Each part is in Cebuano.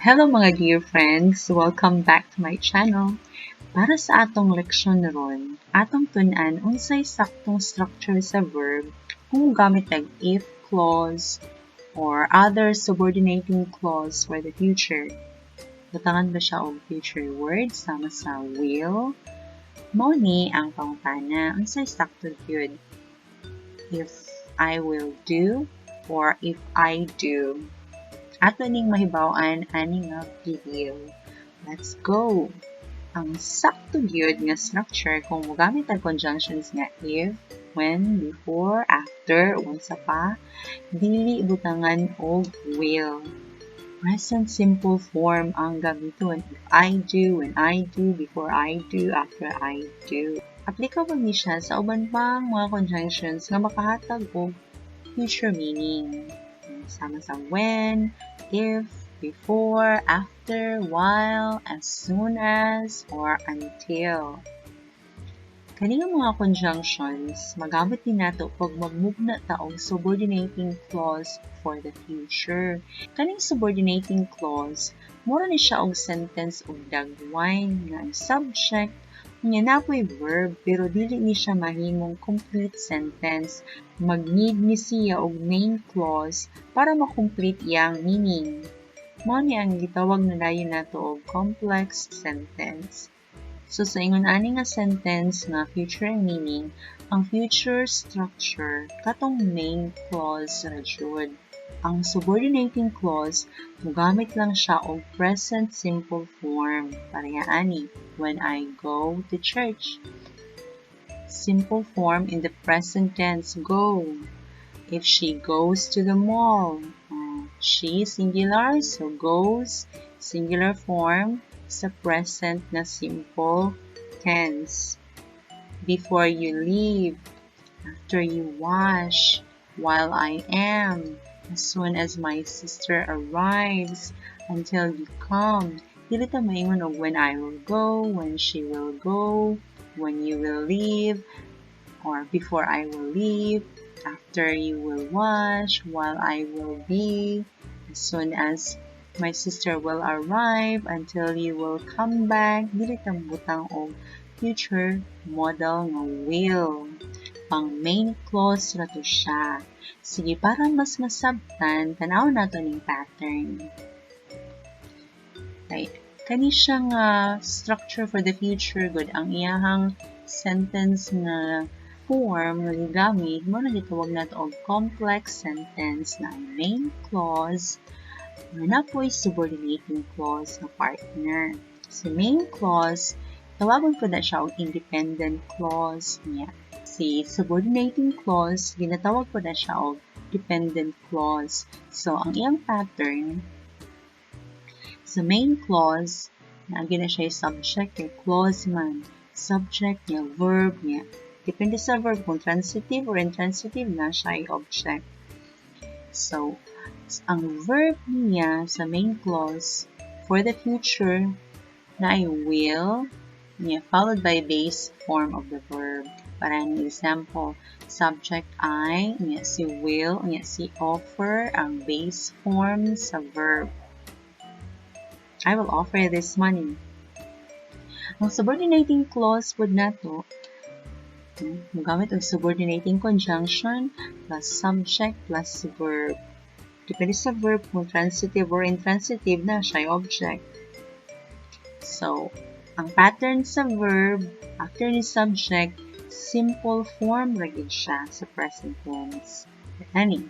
Hello, mga dear friends! Welcome back to my channel. Para sa atong leksyon ron, atong tun-an unsay saktong structure sa verb kung gamit ang if clause or other subordinating clause for the future. Butangan ba siya og future words sama sa will? Mao ni ang pangutana, unsay sakto gyud? If I will do or if I do? Ato ning mahibaw-an ani nga video. Let's go! Ang sakto gyud nga structure kung mogamit ang conjunctions nga if, when, before, after, unsa pa, dili butangan og will. Present simple form ang gamiton. If I do, when I do, before I do, after I do. Applicable ni siya sa uban pang mga conjunctions nga makahatag og future meaning. Sama sa when, if, before, after, while, as soon as, or until. Kani nga mga conjunctions, magamit din nato pag magmugna ta og subordinating clause for the future. Kaning subordinating clause, mura ni siya og sentence og dagway nga ang subject unya naa poy verb, pero dili ni siya mahimong complete sentence. Mag-need ni siya og main clause para ma-complete iyang meaning. Mao ni ang gitawag na dayon nato og complex sentence. So sa ingon ani nga sentence nga future meaning, ang future structure katong main clause ra jud. Ang subordinating clause, mogamit lang siya og present simple form. Pareha ani, when I go to church. Simple form in the present tense, go. If she goes to the mall, she singular, so goes, singular form sa present na simple tense. Before you leave, after you wash, while I am, as soon as my sister arrives, until you come. Dili ta maingon og when I will go, when she will go, when you will leave, or before I will leave, after you will wash, while I will be, as soon as my sister will arrive, until you will come back. Dili ta butang og future modal nga will. Pang main clause ra to siya. Sige, para mas masabtan, tan-awon nato ning pattern. Right. Kani siya nga structure for the future gud, ang iyahang sentence nga form nga gigamit mao na gitawag nato og complex sentence na ang main clause nga naa poy subordinating clause nga partner. Sa main clause, tawagon pud na siya og independent clause niya. Si subordinating clause, ginatawag pud na siya og dependent clause. So, ang iyang pattern, sa main clause, naa na siya subject, kay clause man, subject niya, verb niya. Depende sa verb kung transitive or intransitive na siya ay object. So, ang verb niya sa main clause for the future na ay will niya followed by base form of the verb. Para an example, subject I, niya si will, niya si offer ang base form sa verb. I will offer this money. Ang subordinating clause pud nato, mogamit og subordinating conjunction plus subject plus verb. Depende sa verb kung transitive or intransitive na siya object. So, ang pattern sa verb after ni subject, simple form ra gid siya sa present tense. Ani.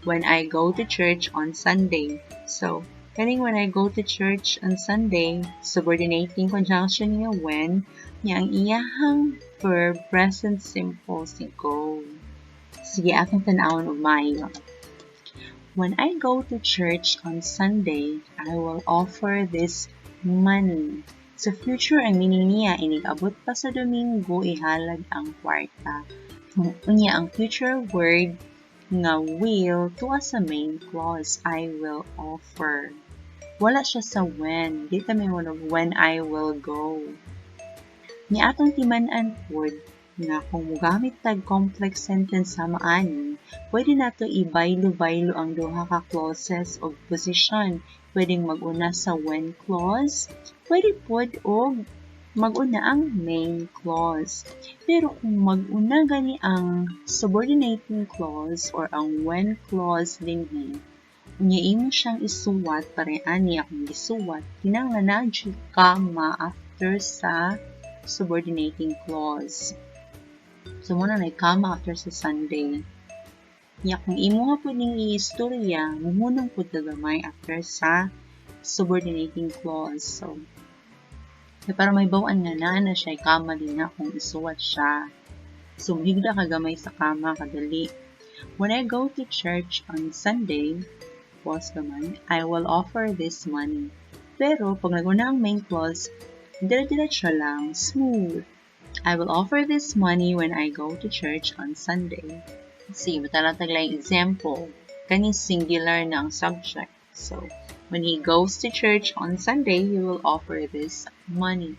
When I go to church on Sunday. So, kaning when I go to church on Sunday, subordinating conjunction niya when, niya ang iyahang verb present simple si go. Sige, akong tan-awon og maayo. When I go to church on Sunday, I will offer this money. Sa future, ang meaning niya, inig-abot pa sa Domingo, ihalad ang kwarta. Unya, ang future word nga will tuwa sa main clause, I will offer. Wala siya sa when. Di ta maingon when I will go. Ni atong timan-an pod Nga kung mogamit tag complex sentence sama ani, pwede nato ibaylo-baylo ang duha ka clauses og position. Pwedeng mag-una sa when clause, pwede pod og mag-una ang main clause. Pero kung mag-una gani ang subordinating clause or ang when clause dinhi, unya imo siyang isuwat pare ani akong gisuwat, kinahanglan naa jud comma after sa subordinating clause. So, mao na comma after sa Sunday. Nya kung imo pud ning iistorya, muhunong pud ka gamay after sa subordinating clause. So, kaya para mahibaw-an nga naa na siya comma din na kung isuwat siya. So, muhigda ka gamay sa comma kadali. "When I go to church on Sunday," pause gamay, "I will offer this money." Pero, pag naguna ang main clause, dire-diretso lang, smooth. "I will offer this money when I go to church on Sunday." See, mutanaw tag example. Kani singular na ang subject. So, when he goes to church on Sunday, he will offer this money.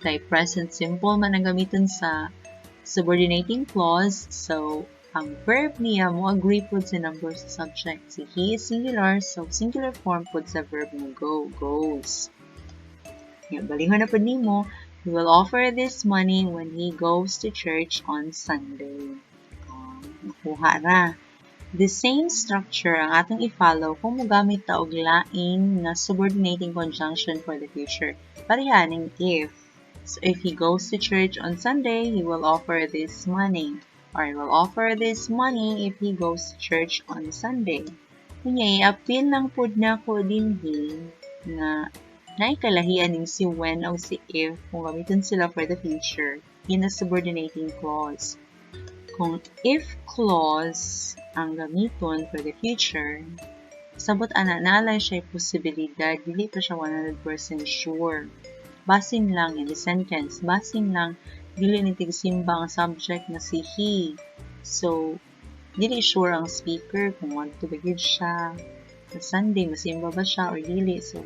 Kay present simple man ang gamiton sa subordinating clause. So, ang verb niya mo agree pud sa number sa subject. Si he is singular, so singular form pud sa verb mo go, goes. Ya, balihon na pud nimo, "He will offer this money when he goes to church on Sunday." Nakuha ra. The same structure ang atong i-follow kung mogamit ta og lain nga subordinating conjunction for the future. Pareha ning if. So if he goes to church on Sunday, he will offer this money. Or he will offer this money if he goes to church on Sunday. Kunya, i-appeal lang pud nako dinhi nga naay kalahian ning si when o si if kung gamiton sila for the future in a subordinating clause. Kung if clause ang gamiton for the future, sabot ana naa lang siya posibilidad, dili pa siya 100% sure. Basin lang in the sentence, basin lang dili ni tigsimba ang subject nga si he. So, dili sure ang speaker kung moadto ba gyud siya sa Sunday, masimba ba siya or dili. So,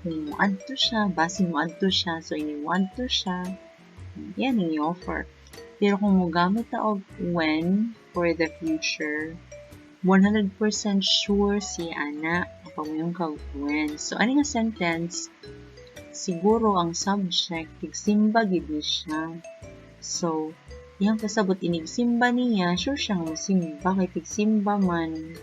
kung moadto siya, basin moadto siya, so ini moadto siya, yan ang i-offer. Pero kung mogamit ta og when for the future, 100% sure siya ana kapag moingon kag when. So, ani nga sentence, siguro ang subject, tigsimba gid ni siya. So, iyang kasabot inigsimba niya, sure siya nga mosimba kay tigsimba man.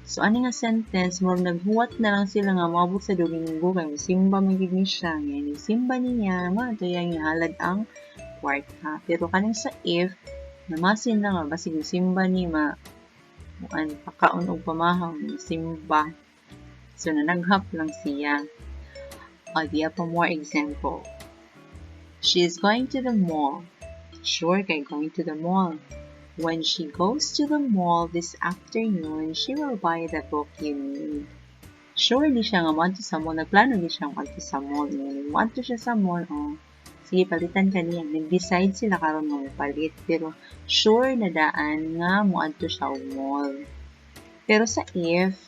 So, ani nga sentence, murag naghuwat na lang sila nga moabot sa Domingo kay mosimba man gid ni siya. Nga inigsimba niya, mao to iyang gihalad ang kwarta. Pero kaning sa if, namasin lang nga basig mosimba ni ma muan pakaon og pamahaw simba. So, nanaghap lang siya. Diya pa more example. She is going to the mall. Sure kay going to the mall. When she goes to the mall this afternoon, she will buy the book you need. Sure di siya nga moadto sa mall. Nagplano di siya moadto sa mall. Moadto siya sa mall, oh. Sige, palitan ka niya. Nag-decide sila karon nga mopalit. Pero sure na daan nga moadto siya og mall. Pero sa if,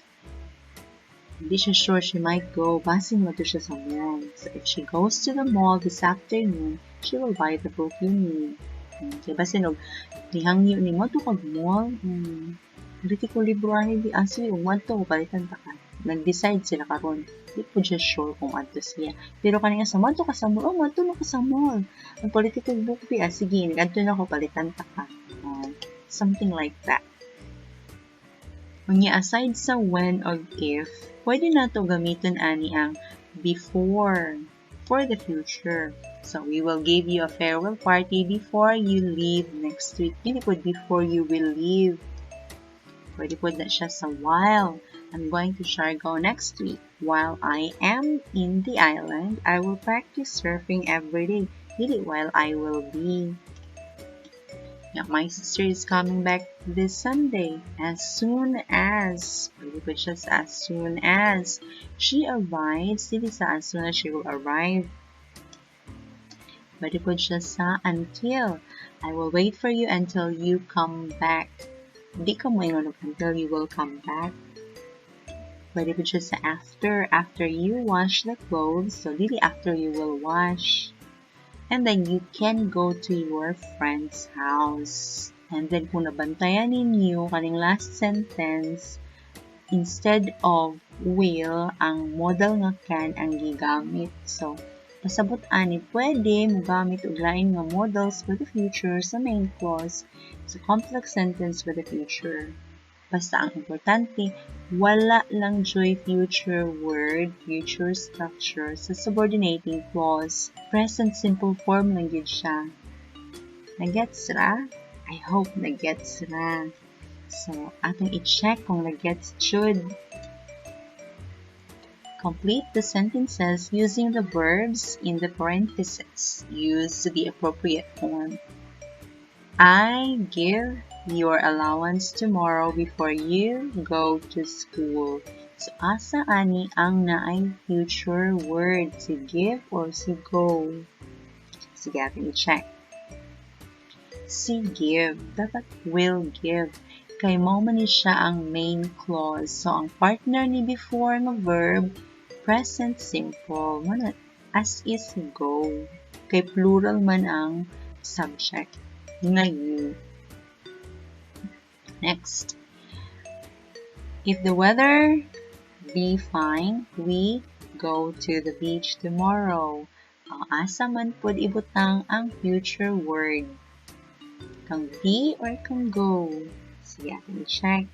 hindi siya sure, she might go. Basin moadto siya sa mall. So if she goes to the mall this afternoon, she will buy the book you need. Kaya basin og nihangyo ni mo kag mall. Dito ko libro ani di, ah, sige, moadto ko, palitan ta ka. Nag-decide sila karon. Di po siya sure kung adto siya. Pero kani nga sa moadto ka sa mall, oh, moadto na ko sa mall. Ang palit ko book bi, ah, sige, ngadto na ko, palitan ta ka. Something like that. Unya, aside sa when og if, pwede nato gamiton ani ang before for the future. So, "We will give you a farewell party before you leave next week." Hindi po before you will leave. Pwede po na siya sa while. I'm going to Siargao next week. While I am in the island, I will practice surfing every day. Dili while I will be. Now, my sister is coming back this Sunday. As soon as, pwede po siya sa as soon as she arrives, dili sa as soon as she will arrive. Pwede po siya sa until. I will wait for you until you come back. Hindi ka mo ingon until you will come back. Pwede po siya sa after. After you wash the clothes. So, dili after you will wash. And then you can go to your friend's house. And then kung nabantayan ninyo kaning last sentence, instead of "will", ang modal nga "can" ang gigamit. So, pasabot ani pwede mogamit og lain nga modals for the future sa main clause sa complex sentence for the future. Basta ang importante, wala lang juy future word, future structure sa subordinating clause. Present simple form lang gyud siya. Nagets ra? I hope nagets ra. So, atong i-check kung nagets jud. Complete the sentences using the verbs in the parentheses. Use the appropriate form. I give your allowance tomorrow before you go to school. So, asa ani ang naay future word? Si "give" or si "go"? Sige, ating i-check. Si "give". Dapat "will give". Kay mao man ni siya ang main clause. So, ang partner ni "before" nga verb, present simple. Mao na, as is "go". Kay plural man ang subject nga "you". Next. If the weather be fine, we go to the beach tomorrow. Asa man pod ibutang ang future word? Kang "be" or kang "go"? Sige, ating i-check.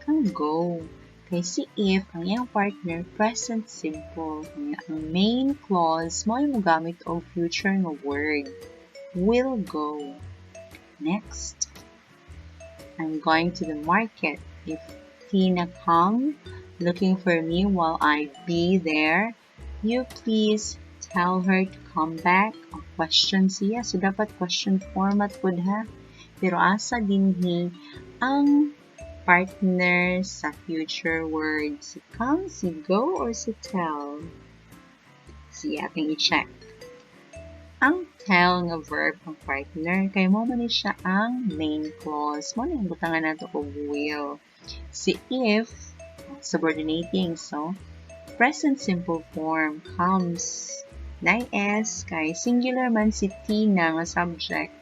Kang "go". Kay si "if", ang iyang partner, present simple. Ang main clause, mao mogamit og future nga word. "Will go". Next. I'm going to the market. If Tina come looking for me while I be there, you please tell her to come back. O question siya. So, dapat question format pud ha. Pero asa dinhi ang partner sa future word? Si "come", si "go", or si "tell"? Sige, ating i-check. Ang "tell" nga verb ang partner kay mao man ni siya ang main clause. Mao nang butangan nato og "will". Si "if", subordinating, so present simple form, "comes". Nay S kay singular man si Tina nga subject.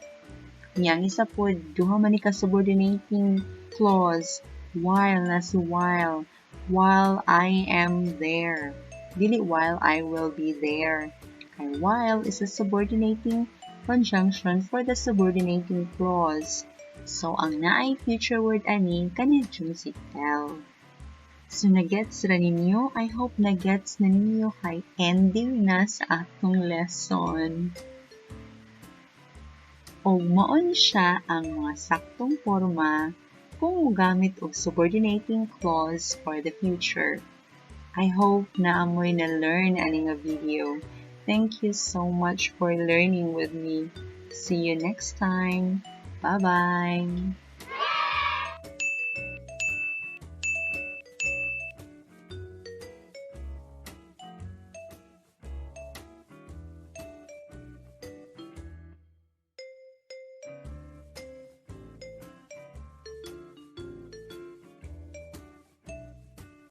Niyang isa pod, duha man ni ka subordinating clause. "While" na si "while". "While I am there". Dili "while I will be there". Kay "while" is a subordinating conjunction for the subordinating clause. So, ang naay future word ani, kani si "tell". So, nagets ra ninyo? I hope nagets na ninyo kay ending na sa atong lesson. Og mao ni siya ang mga saktong forma kung mogamit og subordinating clause for the future. I hope naa moy na-learn ani nga video. Thank you so much for learning with me. See you next time. Bye-bye.